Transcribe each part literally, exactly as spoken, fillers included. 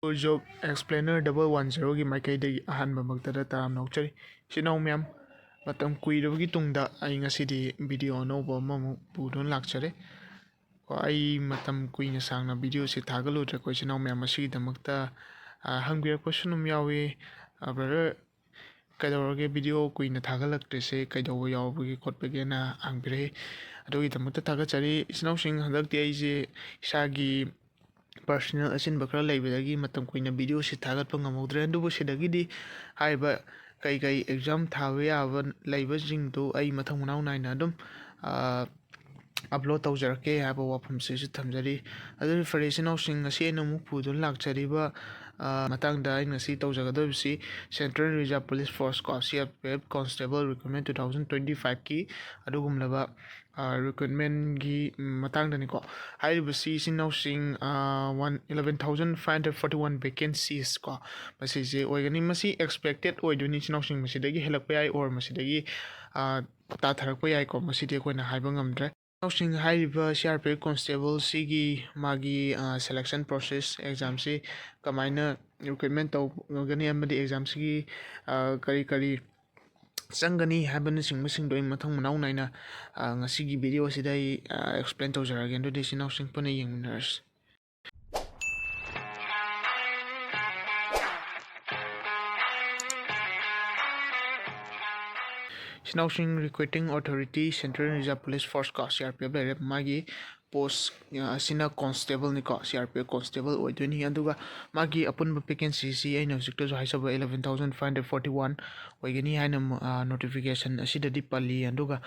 Job Explainer double one zero ꯒꯤ ꯃꯥꯏꯀꯩꯗꯒꯤ ꯑꯍꯥꯟꯕꯃꯛꯇꯗ ꯇꯔꯥꯝꯅ ꯑꯣꯛꯆꯔꯤ꯫ ꯏꯆꯤꯟ ꯏꯅꯥꯎ ꯃꯌꯥꯝ, ꯃꯇꯝ ꯀꯨꯏꯔꯕꯒꯤ ꯇꯨꯡꯗ ꯑꯩ ꯉꯁꯤꯗꯤ video ꯑꯅꯧꯕ ꯑꯃꯃꯨꯛ ꯄꯨꯗꯨꯅ ꯂꯥꯛꯆꯔꯦ꯫ ꯀꯣ, ꯑꯩ ꯃꯇꯝ ꯀꯨꯏꯅ ꯁꯥꯡꯅ videoꯁꯦ ꯊꯥꯒꯠꯂꯨꯗ꯭ꯔꯦꯀꯣ, ꯏꯆꯤꯟ ꯏꯅꯥꯎ ꯃꯌꯥꯝ꯫ ꯑꯁꯤꯒꯤꯗꯃꯛꯇ, ꯑ, ꯍꯪꯕꯤꯔꯛꯄꯁꯨ ꯑꯗꯨꯝ ꯌꯥꯎꯏ, "ꯑ, brother, ꯀꯩꯗꯧꯔꯒꯦ video ꯀꯨꯏꯅ ꯊꯥꯒꯠꯂꯛꯇ꯭ꯔꯤꯁꯦ, ꯀꯩꯗꯧꯕ ꯌꯥꯎꯕꯒꯦ ꯈꯣꯠꯄꯒꯦꯅ?" ꯍꯪꯕꯤꯔꯛꯏ꯫ ꯑꯗꯨꯒꯤꯗꯃꯛꯇ ꯊꯥꯒꯠꯆꯔꯤ꯫ ꯏꯆꯤꯟ ꯏꯅꯥꯎꯁꯤꯡ, ꯍꯟꯗꯛꯇꯤ ꯑꯩꯁꯦ ꯏꯁꯥꯒꯤ personal ꯑꯆꯤꯟꯕ ꯈꯔ ꯂꯩꯕꯗꯒꯤ ꯃꯇꯝ ꯀꯨꯏꯅ videoꯁꯤ ꯊꯥꯒꯠꯄ ꯉꯝꯍꯧꯗ꯭ꯔꯦ꯫ ꯑꯗꯨꯕꯨ ꯁꯤꯗꯒꯤꯗꯤ ꯍꯥꯏꯔꯤꯕ ꯀꯩ ꯀꯩ exam ꯊꯥꯕ ꯌꯥꯕ ꯂꯩꯕꯁꯤꯡꯗꯨ ꯑꯩ ꯃꯊꯪ ꯃꯅꯥꯎ ꯅꯥꯏꯅ ꯑꯗꯨꯝ, ꯑ, upload ꯇꯧꯖꯔꯛꯀꯦ ꯍꯥꯏꯕ ꯋꯥꯐꯝꯁꯤꯁꯨ ꯊꯝꯖꯔꯤ꯫ ꯑꯗꯨꯗꯤ ꯐꯔꯦ, ꯏꯆꯤꯟ ꯏꯅꯥꯎꯁꯤꯡ, ꯉꯁꯤ ꯑꯩꯅ ꯑꯃꯨꯛ ꯄꯨꯗꯨꯅ ꯂꯥꯛꯆꯔꯤꯕ, ꯑ, ꯃꯇꯥꯡꯗ ꯑꯩꯅ ꯉꯁꯤ ꯇꯧꯖꯒꯗꯧꯔꯤꯕꯁꯤ Central Reserve Police Force ꯀꯣ, C R P F Constable Recruitment two thousand twenty five ꯀꯤ ꯑꯗꯨꯒꯨꯝꯂꯕ, ꯑ, recruitment ꯀꯤ ꯃꯇꯥꯡꯗꯅꯤꯀꯣ꯫ ꯍꯥꯏꯔꯤꯕꯁꯤ ꯏꯆꯤꯟ ꯏꯅꯥꯎꯁꯤꯡ, ꯑ, one, eleven thousand five hundred forty one vacancies ꯀꯣ, ꯃꯁꯤꯁꯦ ꯑꯣꯏꯒꯅꯤ꯫ ꯃꯁꯤ expected ꯑꯣꯏꯗꯣꯏꯅꯤ ꯏꯆꯤꯟ ꯏꯅꯥꯎꯁꯤꯡ, ꯃꯁꯤꯗꯒꯤ ꯍꯦꯜꯂꯛꯄ ꯌꯥꯏ or ꯃꯁꯤꯗꯒꯤ, ꯑ, ꯇꯥꯊꯔꯛꯄ ꯌꯥꯏꯀꯣ, ꯃꯁꯤꯗꯤ ꯑꯩꯈꯣꯏꯅ ꯍꯥꯏꯕ ꯉꯝꯗ꯭ꯔꯦ꯫ ꯏꯅꯥꯎꯁꯤꯡ, ꯍꯥꯏꯔꯤꯕ C R P F Constable ꯁꯤꯒꯤ ꯃꯥꯒꯤ, ꯑ, selection process, exam ꯁꯤ ꯀꯃꯥꯏꯅ recruitment ꯇꯧꯒꯅꯤ ꯑꯃꯗꯤ exam ꯁꯤꯒꯤ, ꯑ, ꯀꯔꯤ ꯀꯔꯤ ꯆꯪꯒꯅꯤ ꯍꯥꯏꯕꯅꯆꯤꯡꯕꯁꯤꯡꯗꯣ ꯑꯩ ꯃꯊꯪ ꯃꯅꯥꯎ ꯅꯥꯏꯅ, ꯑ, ꯉꯁꯤꯒꯤ video ꯑꯁꯤꯗ ꯑꯩ, ꯑ, explain ꯇꯧꯖꯔꯛꯑꯒꯦ꯫ ꯑꯗꯨꯗꯤ ꯏꯆꯤꯟ ꯏꯅꯥꯎꯁꯤꯡ ꯄꯨꯟꯅ ꯌꯦꯡꯃꯤꯟꯅꯔꯁꯤ꯫ ꯏꯆꯤꯟ ꯏꯅꯥꯎꯁꯤꯡ, Recruiting Authority, Central Reserve Police Force ꯀꯣ, C R P F ꯂꯩꯔꯦ꯫ ꯃꯥꯒꯤ post, ꯑ, ꯑꯁꯤꯅ constable ꯅꯤꯀꯣ, C R P F constable ꯑꯣꯏꯗꯣꯏꯅꯤ꯫ ꯑꯗꯨꯒ ꯃꯥꯒꯤ ꯑꯄꯨꯟꯕ vacancy ꯁꯤ ꯑꯩꯅ ꯍꯧꯖꯤꯛꯇꯁꯨ ꯍꯥꯏꯖꯕ eleven thousand five hundred forty one ꯑꯣꯏꯒꯅꯤ ꯍꯥꯏꯅ, ꯑ, notification ꯑꯁꯤꯗꯗꯤ ꯄꯜꯂꯤ꯫ ꯑꯗꯨꯒ,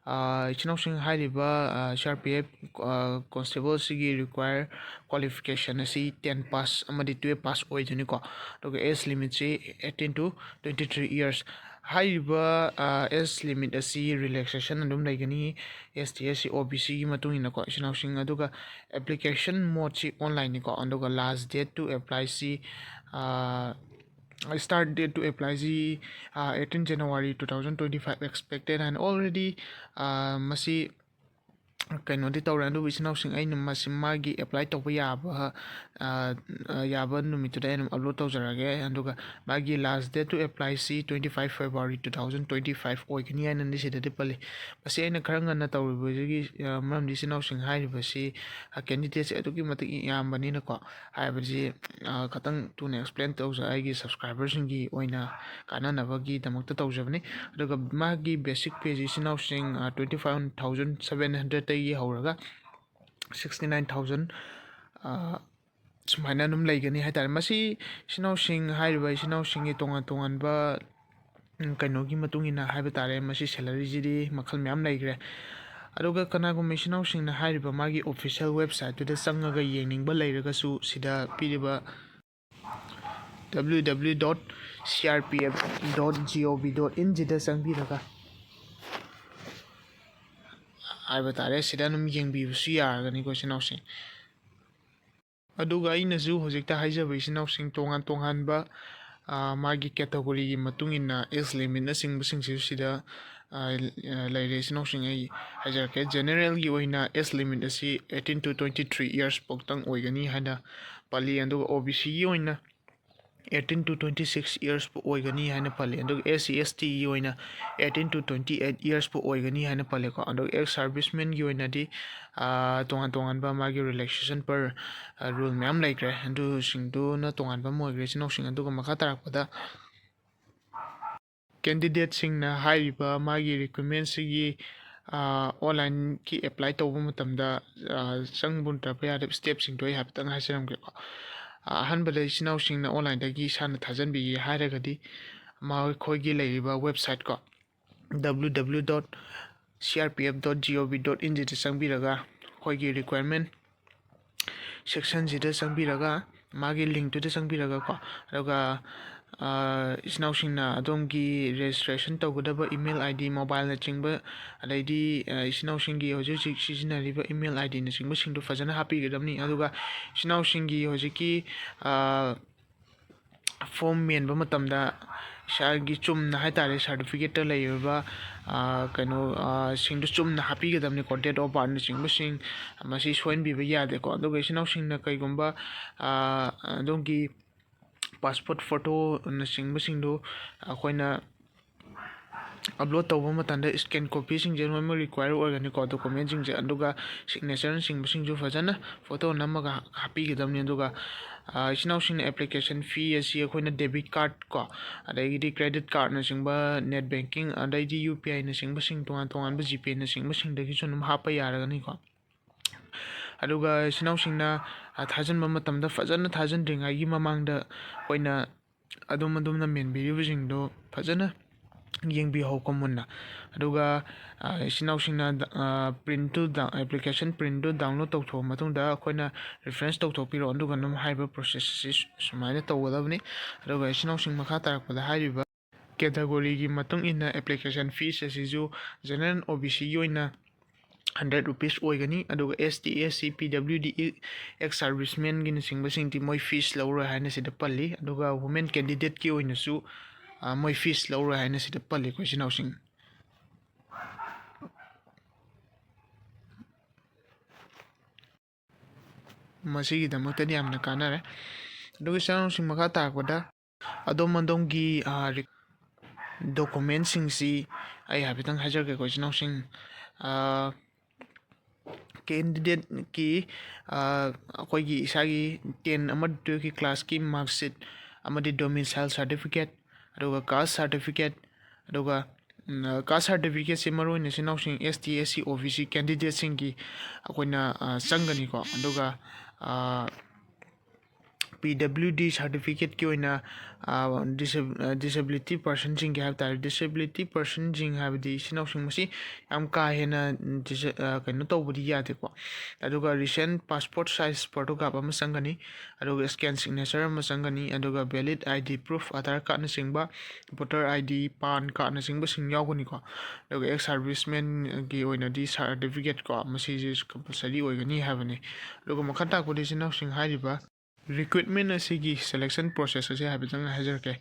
ꯑ, ꯏꯆꯤꯟ ꯏꯅꯥꯎꯁꯤꯡ, ꯍꯥꯏꯔꯤꯕ, ꯑ, C R P F, ꯑ, constable ꯁꯤꯒꯤ require qualification ꯑꯁꯤ ten pass ꯑꯃꯗꯤ twelve pass ꯑꯣꯏꯗꯣꯏꯅꯤꯀꯣ꯫ ꯑꯗꯨꯒ age limit ꯁꯤ eighteen to twenty three years꯫ ꯍꯥꯏꯔꯤꯕ, ꯑ, age limit ꯑꯁꯤ relaxation ꯑꯗꯨꯝ ꯂꯩꯒꯅꯤ, S T, S C, O B C ꯒꯤ ꯃꯇꯨꯡ ꯏꯟꯅꯀꯣ, ꯏꯆꯤꯟ ꯏꯅꯥꯎꯁꯤꯡ꯫ ꯑꯗꯨꯒ application mode ꯁꯤ online ꯅꯤꯀꯣ꯫ ꯑꯗꯨꯒ last date to apply ꯁꯤ, ꯑ, start date to apply ꯁꯤ, ꯑ, eighteen January two thousand twenty five expected and already, ꯑ, ꯃꯁꯤ ꯀꯩꯅꯣꯗꯤ ꯇꯧꯔꯦ, ꯑꯗꯨꯕꯨ ꯏꯆꯤꯟ ꯏꯅꯥꯎꯁꯤꯡ, ꯑꯩꯅ ꯃꯁꯤ ꯃꯥꯒꯤ apply ꯇꯧꯕ ꯌꯥꯕ, ꯑ, ꯑ, ꯌꯥꯕ ꯅꯨꯃꯤꯠꯇꯨꯗ ꯑꯩ ꯑꯗꯨꯝ upload ꯇꯧꯖꯔꯒꯦ꯫ ꯑꯗꯨꯒ ꯃꯥꯒꯤ last date to apply ꯁꯤ twenty five February two thousand twenty five ꯑꯣꯏꯒꯅꯤ ꯍꯥꯏꯅꯗꯤ ꯁꯤꯗꯗꯤ ꯄꯜꯂꯤ꯫ ꯃꯁꯤ ꯑꯩꯅ ꯈꯔ ꯉꯟꯅ ꯇꯧꯔꯨꯕꯗꯒꯤ, ꯑ, ꯃꯔꯝꯗꯤ ꯏꯆꯤꯟ ꯏꯅꯥꯎꯁꯤꯡ ꯍꯥꯏꯔꯤꯕꯁꯤ, ꯑ, candidate ꯁꯦ ꯑꯗꯨꯛꯀꯤ ꯃꯇꯤꯛ ꯌꯥꯝꯕꯅꯤꯅꯀꯣ, ꯍꯥꯏꯕꯗꯤ, ꯑ, ꯈꯇꯪ ꯊꯨꯅ explain ꯇꯧꯖ-, ꯑꯩꯒꯤ subscriber ꯁꯤꯡꯒꯤ ꯑꯣꯏꯅ ꯀꯥꯟꯅꯅꯕꯒꯤꯗꯃꯛꯇ ꯇꯧꯖꯕꯅꯤ꯫ ꯑꯗꯨꯒ ꯃꯥꯒꯤ basic pay ꯁꯤ ꯏꯆꯤꯟ ꯏꯅꯥꯎꯁꯤꯡ, ꯑ, twenty five thousand seven hundred ꯇꯒꯤ ꯍꯧꯔꯒ sixty nine thousand, ꯑ, ꯁꯨꯃꯥꯏꯅ ꯑꯗꯨꯝ ꯂꯩꯒꯅꯤ ꯍꯥꯏ ꯇꯥꯔꯦ꯫ ꯃꯁꯤ ꯏꯆꯤꯟ ꯏꯅꯥꯎꯁꯤꯡ, ꯍꯥꯏꯔꯤꯕ ꯏꯆꯤꯟ ꯏꯅꯥꯎꯁꯤꯡꯒꯤ ꯇꯣꯉꯥꯟ ꯇꯣꯉꯥꯟꯕ, ꯎꯝ, ꯀꯩꯅꯣꯒꯤ ꯃꯇꯨꯡ ꯏꯟꯅ ꯍꯥꯏꯕ ꯇꯥꯔꯦ, ꯃꯁꯤ salary ꯁꯤꯗꯤ ꯃꯈꯜ ꯃꯌꯥꯝ ꯂꯩꯈ꯭ꯔꯦ꯫ ꯑꯗꯨꯒ ꯀꯅꯥꯒꯨꯝꯕ ꯏꯆꯤꯟ ꯏꯅꯥꯎꯁꯤꯡꯅ ꯍꯥꯏꯔꯤꯕ ꯃꯥꯒꯤ official website ꯇꯨꯗ ꯆꯪꯉꯒ ꯌꯦꯡꯅꯤꯡꯕ ꯂꯩꯔꯒꯁꯨ, ꯁꯤꯗ ꯄꯤꯔꯤꯕ W W W dot C R P F dot gov dot in ꯁꯤꯗ ꯆꯪꯕꯤꯔꯒ ꯍꯥꯏꯕ ꯇꯥꯔꯦ, ꯁꯤꯗ ꯑꯗꯨꯝ ꯌꯦꯡꯕꯤꯕꯁꯨ ꯌꯥꯔꯒꯅꯤꯀꯣ, ꯏꯆꯤꯟ ꯏꯅꯥꯎꯁꯤꯡ꯫ ꯑꯗꯨꯒ ꯑꯩꯅꯁꯨ ꯍꯧꯖꯤꯛꯇ ꯍꯥꯏꯖꯕ ꯏꯆꯤꯟ ꯏꯅꯥꯎꯁꯤꯡ, ꯇꯣꯉꯥꯟ ꯇꯣꯉꯥꯟꯕ, ꯑ, ꯃꯥꯒꯤ category ꯒꯤ ꯃꯇꯨꯡ ꯏꯟꯅ age limit ꯅꯆꯤꯡꯕꯁꯤꯡꯁꯤꯁꯨ ꯁꯤꯗ, ꯑ, ꯂꯩꯔꯦ ꯏꯆꯤꯟ ꯏꯅꯥꯎꯁꯤꯡ꯫ ꯑꯩ ꯍꯥꯏꯖꯔꯛꯀꯦ, general ꯒꯤ ꯑꯣꯏꯅ age limit ꯑꯁꯤ eighteen to twenty three years ꯐꯥꯎꯇꯪ ꯑꯣꯏꯒꯅꯤ ꯍꯥꯏꯅ ꯄꯜꯂꯤ꯫ ꯑꯗꯨꯒ O B C ꯒꯤ ꯑꯣꯏꯅ eighteen to twenty six years ꯐꯥꯎ ꯑꯣꯏꯒꯅꯤ ꯍꯥꯏꯅ ꯄꯜꯂꯤ꯫ ꯑꯗꯨꯒ S C S T ꯒꯤ ꯑꯣꯏꯅ eighteen to twenty eight years ꯐꯥꯎ ꯑꯣꯏꯒꯅꯤ ꯍꯥꯏꯅ ꯄꯜꯂꯤꯀꯣ꯫ ꯑꯗꯨꯒ ex serviceman ꯒꯤ ꯑꯣꯏꯅꯗꯤ, ꯑ, ꯇꯣꯉꯥꯟ ꯇꯣꯉꯥꯟꯕ ꯃꯥꯒꯤ relaxation per, ꯑ, rule ꯃꯌꯥꯝ ꯂꯩꯈ꯭ꯔꯦ꯫ ꯑꯗꯨꯁꯤꯡꯗꯨꯅ ꯇꯣꯉꯥꯟꯕ ꯑꯃ ꯑꯣꯏꯈ꯭ꯔꯦ, ꯏꯆꯤꯟ ꯏꯅꯥꯎꯁꯤꯡ꯫ ꯑꯗꯨꯒ ꯃꯈꯥ ꯇꯥꯔꯛꯄꯗ candidate ꯁꯤꯡꯅ ꯍꯥꯏꯔꯤꯕ ꯃꯥꯒꯤ requirement ꯁꯤꯒꯤ, ꯑ, online ꯒꯤ apply ꯇꯧꯕ ꯃꯇꯝꯗ, ꯑ, ꯆꯪꯕ ꯅꯠꯇ꯭ꯔꯕ ꯌꯥꯗꯕ step ꯁꯤꯡꯗꯣ ꯑꯩ ꯍꯥꯏꯐꯦꯠꯇꯪ ꯍꯥꯏꯖꯔꯝꯒꯦꯀꯣ꯫ ꯑ, ꯑꯍꯥꯟꯕꯗ ꯏꯆꯤꯟ ꯏꯅꯥꯎꯁꯤꯡꯅ online ꯗꯒꯤ ꯏꯁꯥꯅ ꯊꯥꯖꯟꯕꯤꯒꯦ ꯍꯥꯏꯔꯒꯗꯤ, ꯃꯈꯣꯏꯒꯤ ꯂꯩꯔꯤꯕ website ꯀꯣ, W W W dot C R P F dot gov dot in ꯁꯤꯗ ꯆꯪꯕꯤꯔꯒ, ꯑꯩꯈꯣꯏꯒꯤ requirement section ꯁꯤꯗ ꯆꯪꯕꯤꯔꯒ, ꯃꯥꯒꯤ link ꯇꯨꯗ ꯆꯪꯕꯤꯔꯒꯀꯣ, ꯑꯗꯨꯒ, ꯑ, ꯏꯆꯤꯟ ꯏꯅꯥꯎꯁꯤꯡꯅ ꯑꯗꯣꯝꯒꯤ registration ꯇꯧꯒꯗꯕ email ID, mobile ꯅꯆꯤꯡꯕ, ꯑꯗꯩꯗꯤ, ꯑ, ꯏꯆꯤꯟ ꯏꯅꯥꯎꯁꯤꯡꯒꯤ ꯍꯧꯖꯤꯛ ꯍꯧꯖꯤꯛ ꯁꯤꯖꯤꯟꯅꯔꯤꯕ email ID ꯅꯆꯤꯡꯕꯁꯤꯡꯗꯨ ꯐꯖꯅ ꯍꯥꯞꯄꯤꯒꯗꯕꯅꯤ꯫ ꯑꯗꯨꯒ ꯏꯆꯤꯟ ꯏꯅꯥꯎꯁꯤꯡꯒꯤ ꯍꯧꯖꯤꯛꯀꯤ, ꯑ, form ꯃꯦꯟꯕ ꯃꯇꯝꯗ ꯏꯁꯥꯒꯤ ꯆꯨꯝꯅ ꯍꯥꯏ ꯇꯥꯔꯦ, ꯁꯥꯔꯇꯤꯐꯤꯀꯦꯠꯇ ꯂꯩꯔꯤꯕ ꯀꯩꯅꯣ ꯁꯤꯡꯗꯨ ꯆꯨꯝꯅ ꯍꯥꯞꯄꯤꯒꯗꯕꯅꯤꯀꯣ꯫ Date of birthꯅꯆꯤꯡꯕꯁꯤꯡ ꯃꯁꯤ ꯁꯣꯏꯍꯟꯕꯤꯕ ꯌꯥꯗꯦꯀꯣ꯫ ꯑꯗꯨꯒ ꯏꯆꯤꯟ ꯏꯅꯥꯎꯁꯤꯡꯅ ꯀꯩꯒꯨꯝꯕ ꯑꯗꯣꯝꯒꯤ passport photoꯅꯆꯤꯡꯕꯁꯤꯡꯗꯨ ꯑꯩꯈꯣꯏꯅ upload ꯇꯧꯕ ꯃꯇꯝꯗ scan copyꯁꯤꯡꯁꯦ ꯂꯣꯏꯅꯃꯛ require ꯑꯣꯏꯒꯅꯤꯀꯣ, documentꯁꯤꯡꯁꯦ꯫ ꯑꯗꯨꯒ signatureꯅꯆꯤꯡꯕꯁꯤꯡꯁꯨ ꯐꯖꯅ photo ꯅꯝꯃꯒ ꯍꯥꯞꯄꯤꯒꯗꯕꯅꯤ꯫ ꯑꯗꯨꯒ ꯏꯆꯤꯟ ꯏꯅꯥꯎꯁꯤꯡꯅ application fee ꯑꯁꯤ ꯑꯩꯈꯣꯏꯅ debit card ꯀꯣ, ꯑꯗꯒꯤꯗꯤ credit cardꯅꯆꯤꯡꯕ, net banking, ꯑꯗꯩꯗꯤ UPIꯅꯆꯤꯡꯕꯁꯤꯡ, ꯇꯣꯉꯥꯟ ꯇꯣꯉꯥꯟꯕ GPayꯅꯆꯤꯡꯕꯁꯤꯡꯗꯒꯤꯁꯨ ꯑꯗꯨꯝ ꯍꯥꯞꯄ ꯌꯥꯔꯒꯅꯤꯀꯣ꯫ ꯑꯗꯨꯒ ꯏꯆꯤꯟ ꯏꯅꯥꯎꯁꯤꯡꯅ ꯊꯥꯖꯤꯟꯕ ꯃꯇꯝꯗ ꯐꯖꯅ ꯊꯥꯖꯤꯟꯗ꯭ꯔꯤꯉꯩꯒꯤ ꯃꯃꯥꯡꯗ ꯑꯩꯈꯣꯏꯅ ꯑꯗꯨꯝ ꯑꯗꯨꯝꯅ ꯃꯦꯟꯕꯤꯔꯤꯕꯁꯤꯡꯗꯣ ꯐꯖꯅ ꯌꯦꯡꯕꯤꯍꯧꯀꯣ ꯃꯨꯟꯅ꯫ ꯑꯗꯨꯒ ꯏꯆꯤꯟ ꯏꯅꯥꯎꯁꯤꯡꯅ printꯇꯨ, application printꯇꯨ download ꯇꯧꯊꯣꯛꯑ ꯃꯇꯨꯡꯗ ꯑꯩꯈꯣꯏꯅ reference ꯇꯧꯊꯣꯛꯄꯤꯔꯣ꯫ ꯑꯗꯨꯒ ꯑꯗꯨꯝ ꯍꯥꯏꯔꯤꯕ process ꯑꯁꯤ ꯁꯨꯃꯥꯏꯅ ꯇꯧꯒꯗꯕꯅꯤ꯫ ꯑꯗꯨꯒ ꯏꯆꯤꯟ ꯏꯅꯥꯎꯁꯤꯡ ꯃꯈꯥ ꯇꯥꯔꯛꯄꯗ ꯍꯥꯏꯔꯤꯕ categoryꯒꯤ ꯃꯇꯨꯡ ꯏꯟꯅ application fees ꯑꯁꯤꯁꯨ general OBCꯒꯤ ꯑꯣꯏꯅ hundred rupees ꯑꯣꯏꯒꯅꯤ꯫ ꯑꯗꯨꯒ ST, SC, PWD, ex servicemanꯒꯤꯅꯆꯤꯡꯕꯁꯤꯡꯗꯤ ꯃꯣꯏ fees ꯂꯧꯔꯣꯏ ꯍꯥꯏꯅ ꯁꯤꯗ ꯄꯜꯂꯤ꯫ ꯑꯗꯨꯒ women candidateꯀꯤ ꯑꯣꯏꯅꯁꯨ ꯃꯣꯏ fees ꯂꯧꯔꯣꯏ ꯍꯥꯏꯅ ꯁꯤꯗ ꯄꯜꯂꯤ, ꯏꯆꯤꯟ ꯏꯅꯥꯎꯁꯤꯡ꯫ ꯃꯁꯤꯒꯤꯗꯃꯛꯇꯗꯤ ꯌꯥꯝꯅ ꯀꯥꯟꯅꯔꯦ꯫ ꯑꯗꯨꯒ ꯏꯆꯤꯟ ꯏꯅꯥꯎꯁꯤꯡ, ꯃꯈꯥ ꯇꯥꯔꯛꯄꯗ ꯑꯗꯣꯝ ꯑꯗꯣꯝꯒꯤ documentꯁꯤꯡꯁꯤ ꯑꯩ ꯍꯥꯏꯐꯦꯠꯇꯪ ꯍꯥꯏꯖꯔꯛꯀꯦꯀꯣ, ꯏꯆꯤꯟ ꯏꯅꯥꯎꯁꯤꯡ꯫ Candidateꯀꯤ ꯑꯩꯈꯣꯏꯒꯤ ꯏꯁꯥꯒꯤ ten ꯑꯃꯗꯤ twelveꯀꯤ classꯀꯤ mark sheet ꯑꯃꯗꯤ domicile certificate, ꯑꯗꯨꯒ caste certificate, ꯑꯗꯨꯒ caste certificateꯁꯤ ꯃꯔꯨꯑꯣꯏꯅ ꯏꯆꯤꯟ ꯏꯅꯥꯎꯁꯤꯡ ST, SC, OBC candidateꯁꯤꯡꯒꯤ ꯑꯩꯈꯣꯏꯅ ꯆꯪꯒꯅꯤꯀꯣ꯫ ꯑꯗꯨꯒ PWD certificateꯀꯤ ꯑꯣꯏꯅ disability personꯁꯤꯡꯒꯤ ꯍꯥꯏꯕ ꯇꯥꯔꯦ, disability personꯁꯤꯡ ꯍꯥꯏꯕꯗꯤ ꯏꯆꯤꯟ ꯏꯅꯥꯎꯁꯤꯡ ꯃꯁꯤ ꯌꯥꯝ ꯀꯥ ꯍꯦꯟꯅ ꯀꯩꯅꯣ ꯇꯧꯕꯗꯤ ꯌꯥꯗꯦꯀꯣ꯫ ꯑꯗꯨꯒ recent passport size photograph ꯑꯃ ꯆꯪꯒꯅꯤ, ꯑꯗꯨꯒ scan signature ꯑꯃ ꯆꯪꯒꯅꯤ, ꯑꯗꯨꯒ valid ID proof, Aadhaar cardꯅꯆꯤꯡꯕ, voter ID, PAN cardꯅꯆꯤꯡꯕꯁꯤꯡ ꯌꯥꯎꯒꯅꯤꯀꯣ꯫ ꯑꯗꯨꯒ ex servicemanꯒꯤ ꯑꯣꯏꯅꯗꯤ certificate ꯀꯣ, ꯃꯁꯤꯁꯦ compulsory ꯑꯣꯏꯒꯅꯤ ꯍꯥꯏꯕꯅꯤ꯫ ꯑꯗꯨꯒ ꯃꯈꯥ ꯇꯥꯔꯛꯄꯗ ꯏꯆꯤꯟ ꯏꯅꯥꯎꯁꯤꯡ ꯍꯥꯏꯔꯤꯕ recruitment ꯑꯁꯤꯒꯤ selection process ꯑꯁꯤ ꯍꯥꯏꯐꯦꯠꯇꯪ ꯍꯥꯏꯖꯔꯛꯀꯦ꯫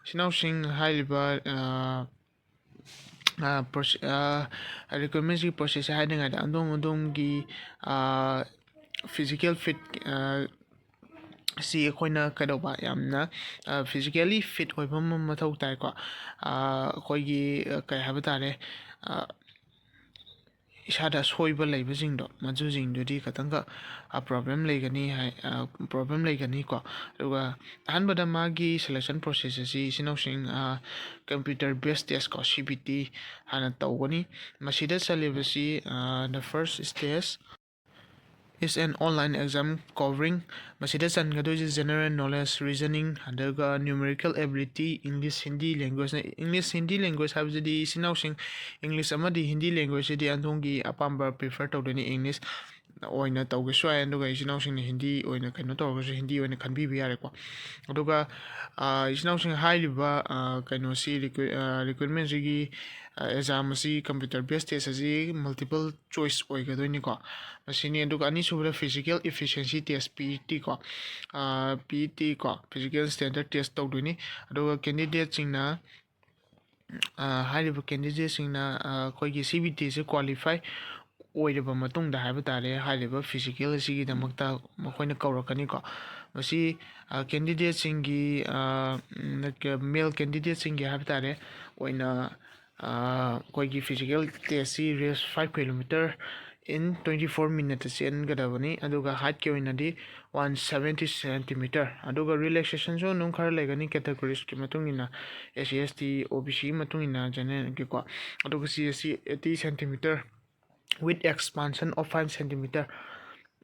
ꯏꯆꯤꯟ ꯏꯅꯥꯎꯁꯤꯡ, ꯍꯥꯏꯔꯤꯕ ꯔꯤꯀ꯭ꯔꯨꯠꯃꯦꯟꯁꯤꯒꯤ ꯄ꯭ꯔꯣꯁꯦꯁꯁꯦ ꯍꯥꯏꯗ꯭ꯔꯤꯉꯩꯗ ꯑꯗꯣꯝ ꯑꯗꯣꯝꯒꯤ ꯐꯤꯖꯤꯀꯦꯜ ꯐꯤꯠ ꯁꯤ ꯑꯩꯈꯣꯏꯅ ꯀꯩꯗꯧꯕ, ꯌꯥꯝꯅ ꯐꯤꯖꯤꯀꯦꯜꯂꯤ ꯐꯤꯠ ꯑꯣꯏꯕ ꯑꯃ ꯃꯊꯧ ꯇꯥꯏꯀꯣ꯫ ꯑꯩꯈꯣꯏꯒꯤ ꯀꯩ ꯍꯥꯏꯕ ꯇꯥꯔꯦ, ꯏꯁꯥꯗ ꯑꯁꯣꯏꯕ ꯂꯩꯕꯁꯤꯡꯗꯣ, ꯃꯗꯨꯁꯤꯡꯗꯨꯗꯤ ꯈꯇꯪꯒ ꯄ꯭ꯔꯣꯕ꯭ꯂꯦꯝ ꯂꯩꯒꯅꯤ ꯍꯥꯏ, ꯄ꯭ꯔꯣꯕ꯭ꯂꯦꯝ ꯂꯩꯒꯅꯤꯀꯣ꯫ ꯑꯗꯨꯒ ꯑꯍꯥꯟꯕꯗ ꯃꯥꯒꯤ ꯁꯦꯂꯦꯛꯁꯟ ꯄ꯭ꯔꯣꯁꯦꯁ ꯑꯁꯤ ꯏꯆꯤꯟ ꯏꯅꯥꯎꯁꯤꯡ ꯀꯝꯄ꯭ꯌꯨꯇꯔ ꯕꯦꯁ ꯇꯦꯁ ꯀꯣ, ꯁꯤ ꯕꯤ ꯇꯤ ꯍꯥꯟꯅ ꯇꯧꯒꯅꯤ꯫ ꯃꯁꯤꯗ ꯆꯜꯂꯤꯕꯁꯤ, the first stage is an online exam covering, ꯃꯁꯤꯗ ꯆꯟꯒꯗꯣꯏꯁꯦ ꯖꯦꯅꯔꯦꯜ ꯅꯣꯂꯦꯖ, ꯔꯤꯖꯅꯤꯡ, ꯑꯗꯨꯒ ꯅ꯭ꯌꯨꯃꯦꯔꯤꯀꯦꯜ ꯑꯦꯕꯤꯂꯤꯇꯤ, ꯏꯪꯂꯤꯁ, ꯍꯤꯟꯗꯤ ꯂꯦꯡꯒ꯭ꯋꯦꯖꯅ꯫ ꯏꯪꯂꯤꯁ, ꯍꯤꯟꯗꯤ ꯂꯦꯡꯒ꯭ꯋꯦꯖ ꯍꯥꯏꯕꯁꯤꯗꯤ ꯏꯆꯤꯟ ꯏꯅꯥꯎꯁꯤꯡ ꯏꯪꯂꯤꯁ ꯑꯃꯗꯤ ꯍꯤꯟꯗꯤ ꯂꯦꯡꯒ꯭ꯋꯦꯖꯁꯤꯗꯤ ꯑꯗꯣꯝꯒꯤ ꯑꯄꯥꯝꯕ ꯄ꯭ꯔꯤꯐꯔ ꯇꯧꯗꯣꯏꯅꯤ꯫ ꯏꯪꯂꯤꯁ ꯑꯣꯏꯅ ꯇꯧꯒꯦꯁꯨ ꯌꯥꯏ, ꯑꯗꯨꯒ ꯏꯆꯤꯟ ꯏꯅꯥꯎꯁꯤꯡꯅ ꯍꯤꯟꯗꯤ ꯑꯣꯏꯅ ꯀꯩꯅꯣ ꯇꯧꯔꯒꯁꯨ ꯍꯤꯟꯗꯤ ꯑꯣꯏꯅ ꯈꯟꯕꯤꯕ ꯌꯥꯔꯦꯀꯣ꯫ ꯑꯗꯨꯒ ꯏꯆꯤꯟ ꯏꯅꯥꯎꯁꯤꯡ ꯍꯥꯏꯔꯤꯕ ꯀꯩꯅꯣꯁꯤ, ꯔꯤꯀ꯭ꯔꯨꯠꯃꯦꯟꯁꯤꯒꯤ ꯑꯦꯛꯖꯥꯝ ꯑꯁꯤ, ꯀꯝꯄ꯭ꯌꯨꯇꯔ ꯕꯦꯁ ꯇꯦꯁ ꯑꯁꯤ ꯃꯜꯇꯤꯄꯜ ꯆꯣꯏꯁ ꯑꯣꯏꯒꯗꯣꯏꯅꯤꯀꯣ꯫ ꯃꯁꯤꯅꯤ꯫ ꯑꯗꯨꯒ ꯑꯅꯤꯁꯨꯕꯗ ꯐꯤꯖꯤꯀꯦꯜ ꯏꯐꯤꯁꯤꯌꯦꯟꯁꯤ ꯇꯦꯁ, ꯄꯤ ꯏ ꯇꯤ ꯀꯣ, ꯄꯤ ꯏ ꯇꯤ ꯀꯣ, ꯐꯤꯖꯤꯀꯦꯜ ꯁ꯭ꯇꯦꯟꯗꯔꯠ ꯇꯦꯁ ꯇꯧꯗꯣꯏꯅꯤ꯫ ꯑꯗꯨꯒ ꯀꯦꯟꯗꯤꯗꯦꯠꯁꯤꯡꯅ, ꯍꯥꯏꯔꯤꯕ ꯀꯦꯟꯗꯤꯗꯦꯠꯁꯤꯡꯅ ꯑꯩꯈꯣꯏꯒꯤ ꯁꯤ ꯕꯤ ꯇꯤꯁꯦ ꯀ꯭ꯋꯥꯂꯤꯐꯥꯏ ꯑꯣꯏꯔꯕ ꯃꯇꯨꯡꯗ ꯍꯥꯏꯕ ꯇꯥꯔꯦ, ꯍꯥꯏꯔꯤꯕ ꯐꯤꯖꯤꯀꯦꯜ ꯑꯁꯤꯒꯤꯗꯃꯛꯇ ꯃꯈꯣꯏꯅ ꯀꯧꯔꯛꯀꯅꯤꯀꯣ꯫ ꯃꯁꯤ ꯀꯦꯟꯗꯤꯗꯦꯠꯁꯤꯡꯒꯤ, ꯃꯦꯜ ꯀꯦꯟꯗꯤꯗꯦꯠꯁꯤꯡꯒꯤ ꯍꯥꯏꯕ ꯇꯥꯔꯦ, ꯑꯣꯏꯅ ꯑꯩꯈꯣꯏꯒꯤ ꯐꯤꯖꯤꯀꯦꯜ ꯇꯦꯁꯁꯤ race five kilometre in twenty four minute ꯆꯦꯟꯒꯗꯕꯅꯤ꯫ ꯑꯗꯨꯒ ꯍꯥꯏꯠꯀꯤ ꯑꯣꯏꯅꯗꯤ one seventy centimetre꯫ ꯑꯗꯨꯒ ꯔꯤꯂꯦꯛꯁꯦꯁꯟꯁꯨ ꯑꯗꯨꯝ ꯈꯔ ꯂꯩꯒꯅꯤ, ꯀꯦꯇꯒꯣꯔꯤꯁꯀꯤ ꯃꯇꯨꯡ ꯏꯟꯅ, ꯑꯦꯁ ꯁꯤ, ꯑꯦꯁ ꯇꯤ, ꯑꯣ ꯕꯤ ꯁꯤꯒꯤ ꯃꯇꯨꯡ ꯏꯟꯅ ꯖꯦꯅꯔꯦꯜꯒꯤꯀꯣ꯫ ꯑꯗꯨꯒ C S C eighty centimetre with expansion of five centimetre꯫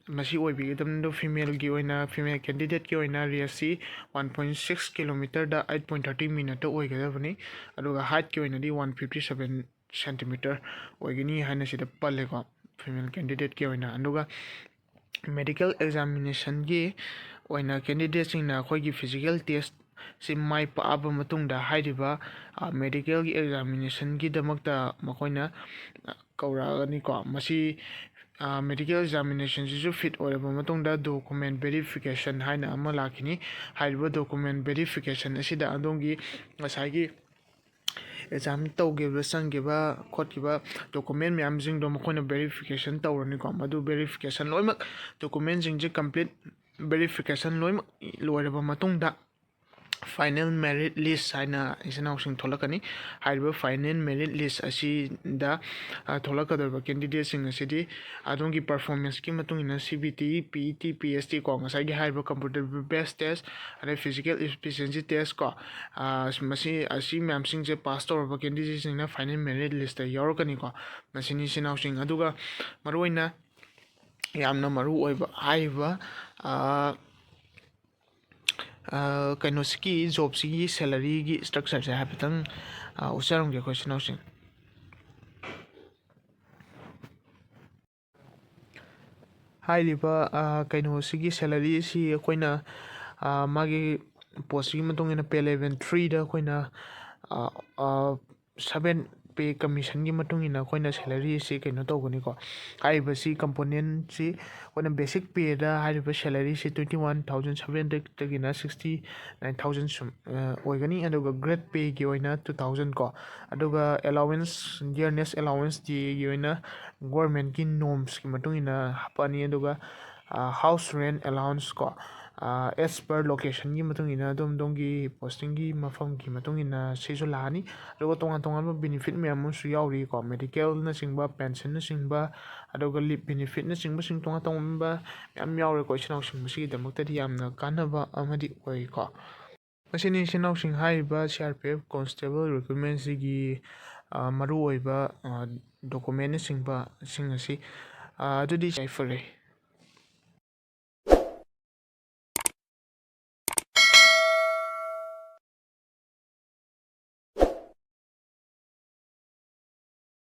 ꯃꯁꯤ ꯑꯣꯏꯕꯤꯒꯗꯕꯅꯤ꯫ ꯑꯗꯨ ꯐꯤꯃꯦꯜꯒꯤ ꯑꯣꯏꯅ, ꯐꯤꯃꯦꯜ ꯀꯦꯟꯗꯤꯗꯦꯠꯀꯤ ꯑꯣꯏꯅ ꯔꯦꯁꯁꯤ one point six kilometre-ꯗ eight point thirty minute ꯑꯣꯏꯒꯗꯕꯅꯤ꯫ ꯑꯗꯨꯒ ꯍꯥꯏꯠꯀꯤ ꯑꯣꯏꯅꯗꯤ one fifty seven centimetre ꯑꯣꯏꯒꯅꯤ ꯍꯥꯏꯅ ꯁꯤꯗ ꯄꯜꯂꯦꯀꯣ, ꯐꯤꯃꯦꯜ ꯀꯦꯟꯗꯤꯗꯦꯠꯀꯤ ꯑꯣꯏꯅ꯫ ꯑꯗꯨꯒ ꯃꯦꯗꯤꯀꯦꯜ ꯑꯦꯛꯖꯥꯃꯤꯅꯦꯁꯟꯒꯤ ꯑꯣꯏꯅ ꯀꯦꯟꯗꯤꯗꯦꯠꯁꯤꯡꯅ ꯑꯩꯈꯣꯏꯒꯤ ꯐꯤꯖꯤꯀꯦꯜ ꯇꯦꯁꯁꯤ ꯃꯥꯏ ꯄꯥꯛꯑꯕ ꯃꯇꯨꯡꯗ ꯍꯥꯏꯔꯤꯕ ꯃꯦꯗꯤꯀꯦꯜꯒꯤ ꯑꯦꯛꯖꯥꯃꯤꯅꯦꯁꯟꯒꯤꯗꯃꯛꯇ ꯃꯈꯣꯏꯅ ꯀꯧꯔꯛꯑꯒꯅꯤꯀꯣ꯫ ꯃꯁꯤ ꯃꯦꯗꯤꯀꯦꯜ ꯑꯦꯛꯖꯥꯃꯤꯅꯦꯁꯟꯁꯤꯁꯨ ꯐꯤꯠ ꯑꯣꯏꯔꯕ ꯃꯇꯨꯡꯗ ꯗꯣꯀꯨꯃꯦꯟ ꯚꯦꯔꯤꯐꯤꯀꯦꯁꯟ ꯍꯥꯏꯅ ꯑꯃ ꯂꯥꯛꯈꯤꯅꯤ꯫ ꯍꯥꯏꯔꯤꯕ ꯗꯣꯀꯨꯃꯦꯟ ꯚꯦꯔꯤꯐꯤꯀꯦꯁꯟ ꯑꯁꯤꯗ ꯑꯗꯣꯝꯒꯤ ꯉꯁꯥꯏꯒꯤ ꯑꯦꯛꯖꯥꯝ ꯇꯧꯈꯤꯕꯗ ꯆꯪꯈꯤꯕ ꯈꯣꯠꯈꯤꯕ ꯗꯣꯀꯨꯃꯦꯟ ꯃꯌꯥꯝꯁꯤꯡꯗꯣ ꯃꯈꯣꯏꯅ ꯚꯦꯔꯤꯐꯤꯀꯦꯁꯟ ꯇꯧꯔꯅꯤꯀꯣ꯫ ꯃꯗꯨ ꯚꯦꯔꯤꯐꯤꯀꯦꯁꯟ ꯂꯣꯏꯅꯃꯛ, ꯗꯣꯀꯨꯃꯦꯟꯁꯤꯡꯁꯦ ꯀꯝꯄ꯭ꯂꯤꯠ ꯚꯦꯔꯤꯐꯤꯀꯦꯁꯟ ꯂꯣꯏꯅꯃꯛ ꯂꯣꯏꯔꯕ ꯃꯇꯨꯡꯗ ꯐꯥꯏꯅꯦꯜ ꯃꯦꯔꯤꯠ ꯂꯤꯁ ꯍꯥꯏꯅ ꯏꯆꯤꯟ ꯏꯅꯥꯎꯁꯤꯡ ꯊꯣꯛꯂꯛꯀꯅꯤ꯫ ꯍꯥꯏꯔꯤꯕ ꯐꯥꯏꯅꯦꯜ ꯃꯦꯔꯤꯠ ꯂꯤꯁ ꯑꯁꯤꯗ, ꯑ, ꯊꯣꯛꯂꯛꯀꯗꯧꯔꯤꯕ ꯀꯦꯟꯗꯤꯗꯦꯠꯁꯤꯡ ꯑꯁꯤꯗꯤ ꯑꯗꯣꯝꯒꯤ ꯄꯔꯐꯣꯔꯃꯦꯟꯁꯀꯤ ꯃꯇꯨꯡ ꯏꯟꯅ C B T, P E T, P S T ꯀꯣ, ꯉꯁꯥꯏꯒꯤ ꯍꯥꯏꯔꯤꯕ ꯀꯝꯄ꯭ꯌꯨꯇꯔ ꯕꯦꯁ ꯇꯦꯁ, ꯑꯗꯩ ꯐꯤꯖꯤꯀꯦꯜ ꯏꯐꯤꯁꯤꯌꯦꯟꯁꯤ ꯇꯦꯁ ꯀꯣ, ꯑ, ꯃꯁꯤ, ꯑꯁꯤ ꯃꯌꯥꯝꯁꯤꯡꯁꯦ ꯄꯥꯁ ꯇꯧꯔꯕ ꯀꯦꯟꯗꯤꯗꯦꯠꯁꯤꯡꯅ ꯐꯥꯏꯅꯦꯜ ꯃꯦꯔꯤꯠ ꯂꯤꯁꯇ ꯌꯥꯎꯔꯛꯀꯅꯤꯀꯣ꯫ ꯃꯁꯤꯅꯤ ꯏꯆꯤꯟ ꯏꯅꯥꯎꯁꯤꯡ꯫ ꯑꯗꯨꯒ ꯃꯔꯨꯑꯣꯏꯅ ꯌꯥꯝꯅ ꯃꯔꯨ ꯑꯣꯏꯕ ꯍꯥꯏꯔꯤꯕ, ꯑ, ꯑ, ꯀꯩꯅꯣꯁꯤꯒꯤ, ꯖꯣꯕꯁꯤꯒꯤ ꯁꯦꯂꯔꯤꯒꯤ ꯏꯁꯇ꯭ꯔꯛꯆꯔꯁꯦ ꯍꯥꯏꯐꯦꯠꯇꯪ, ꯑ, ꯎꯠꯆꯔꯝꯒꯦ ꯑꯩꯈꯣꯏ ꯏꯆꯤꯟ ꯏꯅꯥꯎꯁꯤꯡ꯫ ꯍꯥꯏꯔꯤꯕ, ꯑ, ꯀꯩꯅꯣꯁꯤꯒꯤ ꯁꯦꯂꯔꯤꯁꯤ ꯑꯩꯈꯣꯏꯅ, ꯑ, ꯃꯥꯒꯤ ꯄꯣꯁꯁꯤꯒꯤ ꯃꯇꯨꯡ ꯏꯟꯅ ꯄꯦ ꯂꯦꯚꯦꯜ ꯊ꯭ꯔꯤꯗ ꯑꯩꯈꯣꯏꯅ, ꯑ, ꯑ, ꯁꯚꯦꯟ ꯄꯦ ꯀꯃꯤꯁꯟꯒꯤ ꯃꯇꯨꯡ ꯏꯟꯅ ꯑꯩꯈꯣꯏꯅ ꯁꯦꯂꯔꯤꯁꯤ ꯀꯩꯅꯣ ꯇꯧꯒꯅꯤꯀꯣ꯫ ꯍꯥꯏꯔꯤꯕꯁꯤ ꯀꯝꯄꯣꯅꯦꯟꯁꯤ ꯑꯩꯈꯣꯏꯅ ꯕꯦꯁꯤꯛ ꯄꯦꯗ ꯍꯥꯏꯔꯤꯕ ꯁꯦꯂꯔꯤꯁꯤ ꯇ꯭ꯋꯦꯟꯇꯤ ꯋꯥꯟ ꯊꯥꯎꯖꯟ ꯁꯚꯦꯟ ꯍꯟꯗ꯭ꯔꯦꯗꯇꯒꯤꯅ ꯁꯤꯛꯁꯇꯤ ꯅꯥꯏꯟ ꯊꯥꯎꯖꯟ ꯁꯨꯝ, ꯑ, ꯑꯣꯏꯒꯅꯤ꯫ ꯑꯗꯨꯒ ꯒ꯭ꯔꯦꯗ ꯄꯦꯒꯤ ꯑꯣꯏꯅ ꯇꯨ ꯊꯥꯎꯖꯟ ꯀꯣ, ꯑꯗꯨꯒ ꯑꯦꯂꯥꯎꯋꯦꯟꯁ, ꯗꯤꯌꯔꯅꯦꯁ ꯑꯦꯂꯥꯎꯋꯦꯟꯁ ꯗꯦꯒꯤ ꯑꯣꯏꯅ ꯒꯣꯔꯃꯦꯟꯒꯤ ꯅꯣꯔꯝꯁꯀꯤ ꯃꯇꯨꯡ ꯏꯟꯅ ꯍꯥꯞꯄꯛꯑꯅꯤ꯫ ꯑꯗꯨꯒ, ꯑ, ꯍꯥꯎꯁ ꯔꯦꯟ ꯑꯦꯂꯥꯎꯋꯦꯟꯁ ꯀꯣ, ꯑ, ꯑꯦꯁ ꯄꯔ ꯂꯣꯀꯦꯁꯟꯒꯤ ꯃꯇꯨꯡ ꯏꯟꯅ, ꯑꯗꯣꯝ ꯑꯗꯣꯝꯒꯤ ꯄꯣꯁꯇꯤꯡꯒꯤ ꯃꯐꯝꯒꯤ ꯃꯇꯨꯡ ꯏꯟꯅ ꯁꯤꯁꯨ ꯂꯥꯛꯑꯅꯤ꯫ ꯑꯗꯨꯒ ꯇꯣꯉꯥꯟ ꯇꯣꯉꯥꯟꯕ ꯕꯦꯅꯤꯐꯤꯠ ꯃꯌꯥꯝ ꯑꯃꯁꯨ ꯌꯥꯎꯔꯤꯀꯣ, ꯃꯦꯗꯤꯀꯦꯜꯅꯆꯤꯡꯕ, ꯄꯦꯟꯁꯟꯅꯆꯤꯡꯕ, ꯑꯗꯨꯒ ꯂꯤꯞ ꯕꯦꯅꯤꯐꯤꯠꯅꯆꯤꯡꯕꯁꯤꯡ ꯇꯣꯉꯥꯟ ꯇꯣꯉꯥꯟꯕ ꯃꯌꯥꯝ ꯌꯥꯎꯔꯦꯀꯣ꯫ ꯏꯆꯤꯟ ꯏꯅꯥꯎꯁꯤꯡ ꯃꯁꯤꯒꯤꯗꯃꯛꯇꯗꯤ ꯌꯥꯝꯅ ꯀꯥꯟꯅꯕ ꯑꯃꯗꯤ ꯑꯣꯏꯀꯣ꯫ ꯃꯁꯤꯅꯤ ꯏꯆꯤꯟ ꯏꯅꯥꯎꯁꯤꯡ ꯍꯥꯏꯔꯤꯕ C R P F constable ꯔꯤꯀ꯭ꯔꯨꯠꯃꯦꯟꯁꯤꯒꯤ, ꯑ, ꯃꯔꯨꯑꯣꯏꯕ, ꯑ, ꯗꯣꯀꯨꯃꯦꯟꯅꯆꯤꯡꯕꯁꯤꯡ ꯑꯁꯤ꯫ ꯑ, ꯑꯗꯨꯗꯤ ꯌꯥꯏꯐꯔꯦ꯫